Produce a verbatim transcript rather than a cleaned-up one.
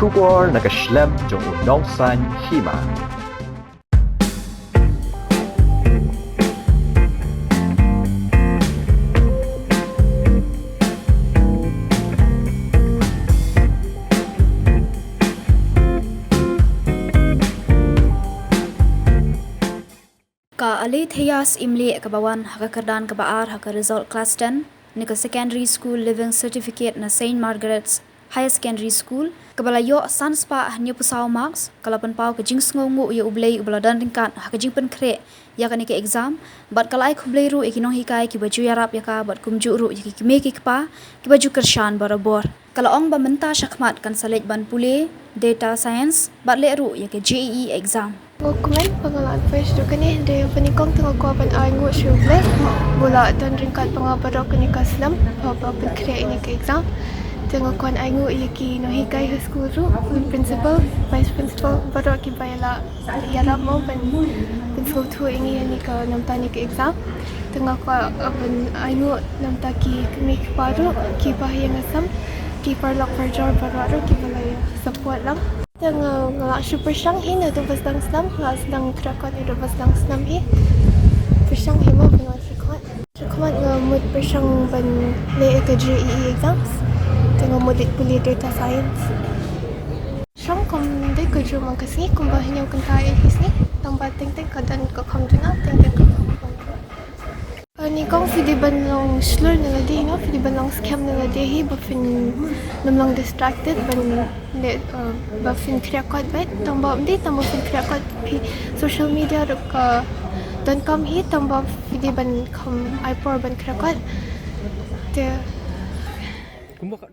Khubor na ka shlem jong u nongsaiñ hima. Ka Alethea Syiemlieh kaba wan ha ka kyrdan kaba ar ha ka result class ten na ka Secondary School Leaving Certificate na Saint Margaret's Higher Secondary School, kaba la ïoh san spah hynñiewphew saw marks, ka la pynpaw ka jingsngewnguh ïa U Blei uba la don ryngkat ha ka jingpynkhreh ïa kane ka exam, bad ka la ai khublei ruh ïa ki nonghikai kiba ju ïarap ïa ka, bad kumjuh ruh ïa ki kmie ki kpa kiba ju kyrshan barabor. Ka la ong ba mynta shakhmat kan sa leit ban pule Data Science bad leh ruh ïa ka J E E exam. Nga kmen ba nga la poi sha kane, hynrei ba nyngkong te nga kwah ban ai nguh sha U Blei ba u la don ryngkat bad nga baroh kane ka snem, ba, ba pynkhreh ïa kane ka exam. Te nga kwah ai nguh ïa ki nonghikai ha skul ruh, principal, vice principal, baroh kiba ïa la ïarap mo ban pynsngewthuh ïa ngi ïa kane ka, namta kane ka exam. Te nga kwah, uh, ban ai nguh namta ki kmie ki kpa ruh, ki bahaïing hasem, ki paralok parajor baroh ruh kiba la ïa support lang. Te nga, nga la shu pyrshang hi naduh ba sdang snem, nga la sdang khriat kot naduh ba sdang snem hi. Pyrshang hi mo ban wan khriat kot. Khriat kot nga mut pyrshang ban leh ïa ka J E E exams. Te nga mut leit pule data science. Shong kum dei ka jong ka sngi, kumba hynñiew kynta ïa ka sngi, tang ba teng teng ka don ka kham duna, teng teng ka kham duna. Uh, nyngkong phi dei ban long shlur na lade, you know, phi dei ban long skhem na lade hi ba phin nym long distracted ban leh, uh, ba phin khriat kot beit, tang ba ym dei tang ba phin khriat kot, phi social media ruh ka donkam hi, tang ba phi dei ban kham ai por ban khriat kot. Te kumba ka